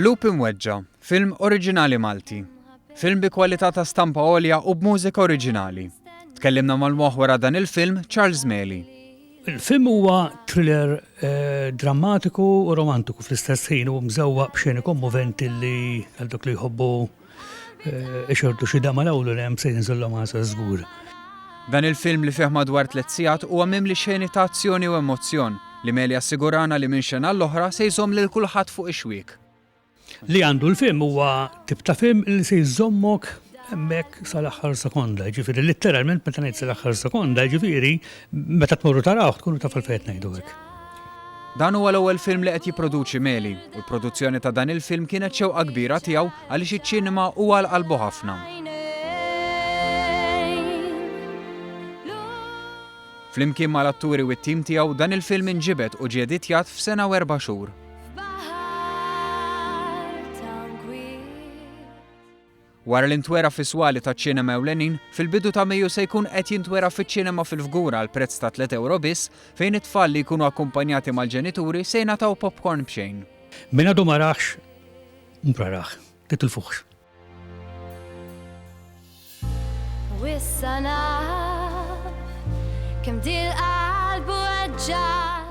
Lup Imweġġa', film oriġinali Malti. Film bi kwalità ta' stampa għolja u b'mużika oriġinali. Tkellimna mal-moħħ wara dan il-film, Charles Meli. Il-film huwa thriller drammatiku u romantiku fl-istess ħin u mżewwaq b'xeni kommoventi li għal dawk li jħobbu ixortu xi dama l-ewwel hemm se jinżillhom għasel żgur. Dan il-film li fih madwar tliet sigħat huwa mimli xeni ta' azzjoni u emozzjon li Meli assigurana li minn xena għall-oħra se jżomm lil kulħadd fuq ix-xwiek. Li għandu l-film huwa tip ta' film li se jżommok hemmhekk sal-aħħar sekonda, jiġifieri litteralment meta ngħid sal-aħħar sekonda, jiġifieri meta tmorru tarawh tkunu tafu għalfejn qed ngħidu hekk. Dan huwa l-ewwel film li qed jipproduċi Meli u l-produzzjoni ta' dan il-film kienet xewqa kbira tiegħu għaliex iċ-ċinema huwa għal qalbu ħafna. Flimkien mal-atturi u t-tim tiegħu dan il-film inġibed u ġie editjat f'sena u erba' xhur. Wara li ntwera fis-swali taċ-ċinema ewlenin, fil-bidu ta' Mejju se jkun qed jintwera fiċ-ċinema fil-Fgura għal prezz ta' tliet ewro biss, fejn it-tfal li jkunu akkumpanjati mal-ġenituri se jingħataw popcorn b'xejn. Min għadu ma rahx, mur arah. Titilfuhx. U issa naf kemm dil-qalb weġġgħet.